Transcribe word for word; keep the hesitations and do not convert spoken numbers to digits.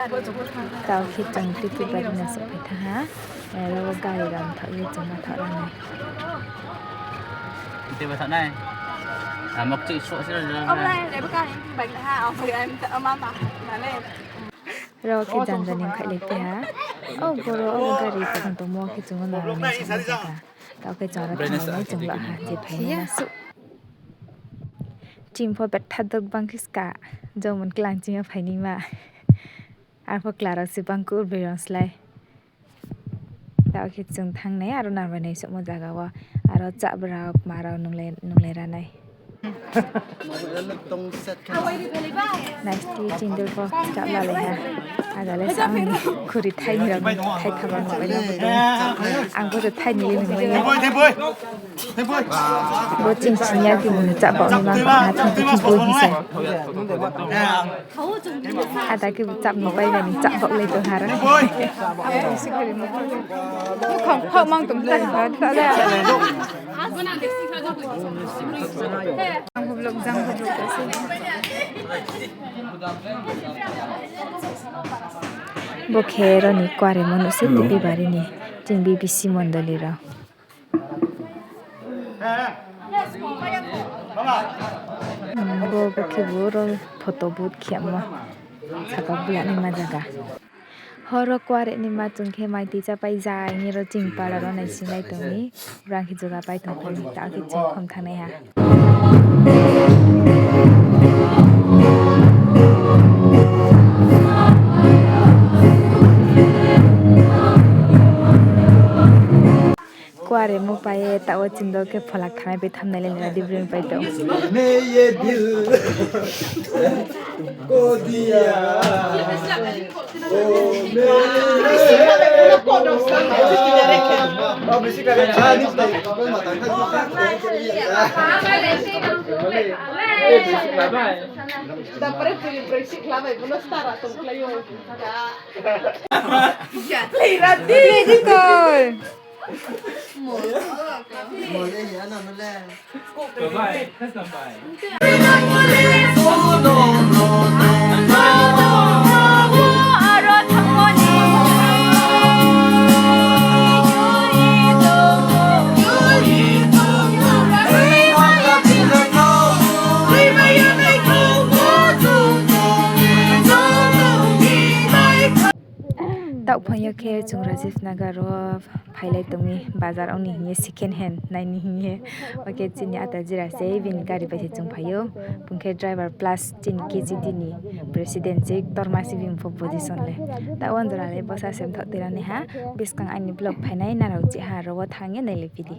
Tao khe chung ticket bari no souhphai thanng ha. Aro wo gari ram thaoh ye chung ma thaoh ra nai. Tei bo thaoh nai. Amo kchih soh siro jora. Ro khe janja ni khailai pai ha. O boro o gari tong tongmo khe chung no nai sa nai. Tao khe chung aro thanng nai chung la ha je phai nai na suh. Chini pho betha dok bang khe ska, jomon klang chini yo phainaima. Arphuh kla rao se bang kur broi rao slái. Tao khe chung thanng nai, aro nang bai nai souhmo zaga wo. Aro chah brao, kma rao nunglai, nunglai ra nai. Naisti chindor pho chah lalai ha. Aja le sa ang ni khuri thai ni rao, thai thama no bai no. Ang bo se thai ni le nung bai. Bo ching sini ya khe bo no chah baoh ni ma ha, thang thang bo hing sa. Ada khe bo chah ni bai bai ni chah baoh lai tong ha ra. Kham kham mang tong ta ha ta le. Bo khe aro ni kuaremo nuh se, Tibibari ni chini B B C mondoli rao. Bo, bo khe bo ro photo booth khe mo. Saka bula ni ma zaga. Horo kuare ni ma chung khe mai tui chapai ja, ini ro ching para ro naisinglai tong mi. Brang khe juga pai tong kho ni, ta khe chung khom thanng nai ha. Kuare mo pai ye, taoh wo ching do khe pholak thanai bai thamnai le nai di broi pai tong. Taoh phai yo khe chung Rajiv Nagar wo phailai tong mi, bazar ong ni hing ye second hand nai ni hing ye. Oke, chini ata jira se, bini gari bai se chung phai ou. Bung khe driver plus chini K C D ni president se, ktorma se bini pho position le. Taoh wo jora le bosa sem thaoh tei ra nai ha, buskang aini vlog phainai nrao chih ha, aro wo thanng ye nailai phi di.